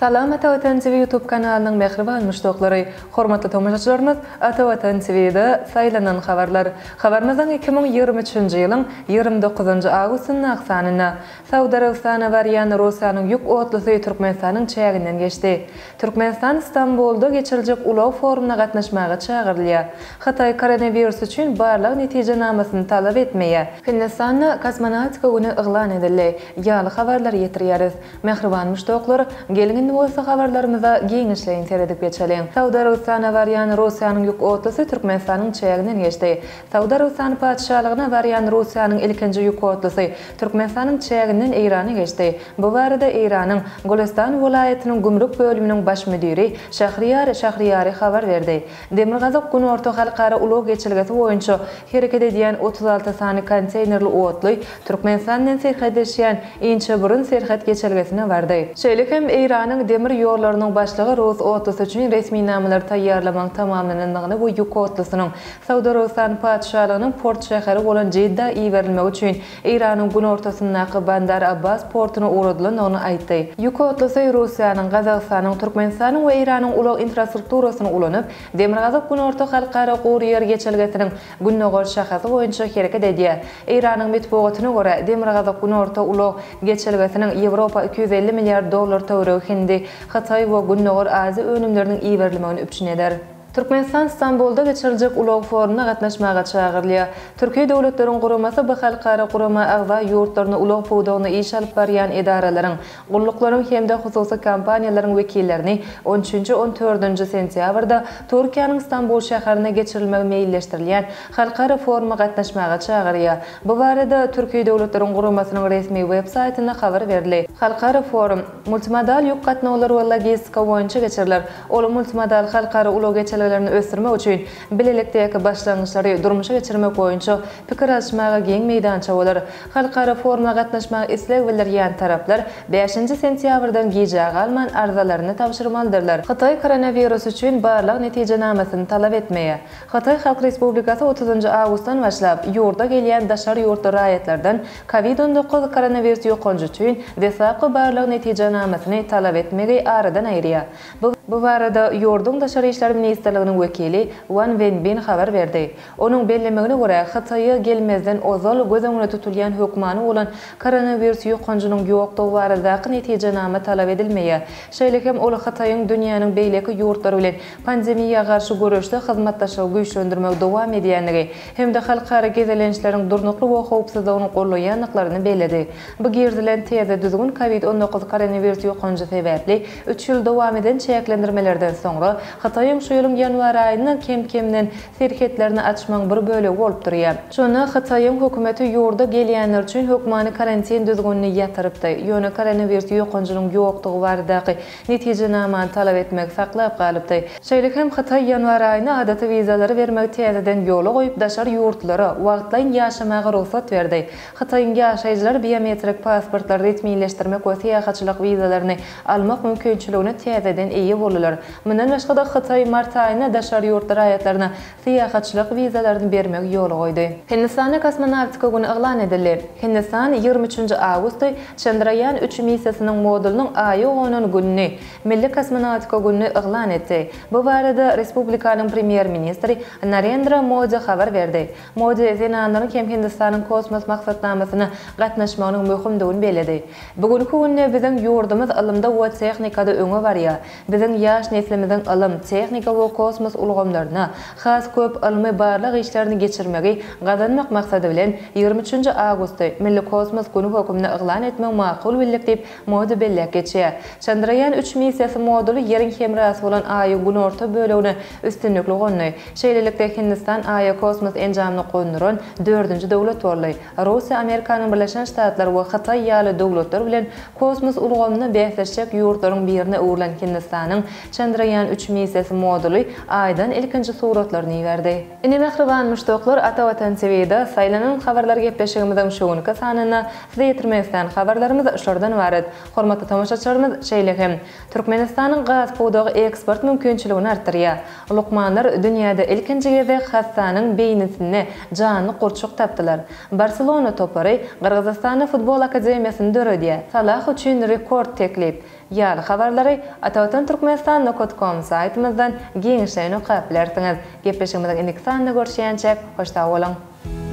Salam Ata Watan TV YouTube kanalynyň mähriban muşdaklary! Hormatly tomaşaçylarymyz Ata Watan TV-de saýlanan habarlar. Habarymyzyň 2023-nji ýylyň 29-njy awgustyndaky sanynda Saud Arabystana barýan Russiýanyň ýük otlusy Türkmenistanyň çäginden geçdi. Türkmenistan Stambulda geçiriljek ulag forumyna gatnaşmaga çagyrylýar. Hytaý koronawirus üçin barlag netijenamasyny talap etmeýär. Hindistanda kosmonawtika güni yglan edildi. Ýaly habarlary ýetirýäris. Mähriban muşdaklar, geliň indi bolsa habarlarymyza giňişleýin seredip geçeliň. Saud Arabystana barýan Russiýanyň ýük otlusy Türkmenistanyň çäginden geçdi. Saud Arabystany Patyşalygyna barýan Russiýanyň ilkinji ýük otlusy Türkmenistanyň çäginden Eýrana geçdi. Bu barada Eýranyň Golestan welaýatynyň gümrük bölüminiň baş müdiri Şahriýar Şahriýary habar berdi. Demirgazyk-Günorta halkara ulag geçelgesi boýunça hereket edýän 36 sany konteýnerli otly Türkmenistan bilen serhetleşýän Inçeburun serhet geçelgesine bardy. Şeýle hem Eýranyň demir ýollarynyň başlygy rus otlusy üçin resminamalary taýýarlamagyň tamamlanandygyny we ýük otlusynyň Saud Arabystany Patyşalygynyň port şäheri bolan Jidda iberilmegi üçin Eýranyň günortasyndaky Bandar Abbas portuna ugradylandygyny aýtdy. Ýük otlusy Russiýanyň, Gazagystanyň, Türkmenistanyň we Eýranyň ulag infrastrukturasyny ulanyp, Demirgazyk-Günorta halkara gury ýer geçelgesiniň gündogar şahasy boýunça hereket edýär. Eýranyň metbugatyna görä, Demirgazyk-Günorta ulag geçelgesiniň Ýewropa 250 milliard dollar töweregi hindi, hytaý we Gündogar Aziýa önümleriniň iberilmegini üpjün eder. Türkmenistan Stambulda geçiriljek ulag forumyna gatnaşmaga çagyrylýar. Türki döwletleriň guramasy bu halkara gurama agza ýurtlaryna ulag pudagynda iş alyp barýan edaralaryň, gulluklaryň hem-de hususy kompaniýalaryň wekillerini on üçünji, on dördünji sentýabrda Türkiýäniň Stambul şäherinde geçirilmegi meýilleşdirilýän halkara foruma gatnaşmaga çagyrýar. Bu barada Türki döwletleriň guramasynyň resmi web saýtynda habar berildi. Halkara forum, Multimodal ýük gatnawlary we logistika boýunça geçiriler. Ol multimodal halkara ulag geçelgelerini ösdürmek üçin bilelikdäki başlangyçlary durmuşa geçirmek boýunça pikir alyşmaga giň meýdança bolar. Halkara foruma gatnaşmaga isleg bildirýän taraplar bäşinji sentýabrdan gijä galman arzalaryny tabşyrmalydyrlar. Hytaý koronawirus üçin barlag netijenamasyny talap etmeýär. Hytaý Halk Respublikasy otuzynjy awgustdan başlap, ýurda gelýän daşary ýurtly raýatlardan Covid 19 koronawirus ýokanjy üçin deslapky barlag netijenamasyny talap etmegi aradan aýyrýar. Bu Bu barada ýurduň Daşary işler ministrliginiň wekili Wan Wenbin habar berdi. Onuň bellemegine görä, Hytaýa gelmezden ozal göz öňünde tutulýan hökmany bolan koronawirus ýokanjynyň ýokdugy baradaky netijenama talap edilmeýär. Şeýle hem ol Hytaýyň dünýäniň beýleki ýurtlary bilen pandemiýa garşy göreşde hyzmatdaşlygy güýçlendirmegi dowam edýändigi hem-de halkara gezelençleriň durnukly we howpsuzlygyny gollaýandyklaryny belledi. Bu girizilen täze düzgün Covid 19 koronawirus ýokanjy sebäpli üç ýyl dowam eden çäklendirmelerden soňra Hytaýyň şu ýylyň ýanwar aýyndan kem-kemden serhetlerini açmagyň bir bölegi bolup durýar. Şonda Hytaýyň hökümeti ýurda gelýänler üçin hökmany karantin düzgünini ýatyrypdy, ýöne koronawirus ýokanjynyň ýokdugy baradaky netijenamany talap etmegi saklap galypdy. Şeýle hem Hytaý ýanwar aýynda adaty wizalary bermegi täzeden ýola goýup, daşary ýurtlulara wagtlaýyn ýaşamaga rugsat berdi. Hytaýyň ýaşaýjylary biometrik pasportlary resmileşdirmek we syýahatçylyk wizalaryny almak mümkinçiligine täzeden eýe boldular. Mundan başga-da, Hytaý mart aýynda daşary ýurtly raýatlaryna syýahatçylyk wizalaryny bermegi ýola goýdy. Hindistanda kosmonawtika güni yglan edildi. Hindistan 23 nji awgustda Çandraýan üç missiýasynyň modulynyň Aýa gonan gününi, Milli kosmonawtika gününi yglan etdi. Bu barada respublikanyň premýer-ministri Narendra Modi habar berdi. Modi zenanlaryň hem Hindistanyň kosmos maksatnamasyna gatnaşmagynyň möhümdigini belledi. Bu günki günde biziň ýurdumyz ylymda we tehnikada öňe barýar. Biziň ýaş neslimiziň ylym, tehnika we kosmos ulgamlarynda has köp ylmy-barlag işlerini geçirmegi gazanmak maksady bilen, 23 nji awgusty Milli kosmos güni hökmünde yglan etmegi makul bildik diýip, Modi belläp geçýär. Çandraýan üç missiýasy moduly Ýeriň hemrasy bolan Aýyň günorta bölegine üstünlikli gondy. Şeýlelikde, Hindistan Aýa kosmos enjamyny gonduran dördünji döwlet boldy. Russiýa, Amerikanyň Birleşen Ştatlary we Hytaý ýaly döwletler bilen kosmos ulgamynda bäsleşjek ýurtlaryň birine öwrülen Hindistanyň. Chandrayaan üç missiýasy moduly Aýdan ilkinji suratlaryny iberdi. Ine mähriban muşdaklar Atavatan TV-da saýlanan habarlar gepleşigimiziň şu günki sanynda size ýetirmek islän habarlarymyz şulardan ybarat. Hormatly tomaşaçylarymyz şeýle hem Türkmenistanyň gaz pudagy eksport mümkinçiligini artdyrýar. Lukmanlar dünýäde ilkinji gezek hassanyň beýnisinde janly gurçuk tapdylar. Barselona topary Gyrgyzystanda futbol akademiýasyny döredýär. Salah üçin rekord teklip. Ýaly habarlary Atavatan Türkmenistan nokat kom saýtymyzdan giňişleýin okap bilersiňiz. Gepleşigimiziň indiki sanynda görüşýänçäk, hoş sag boluň!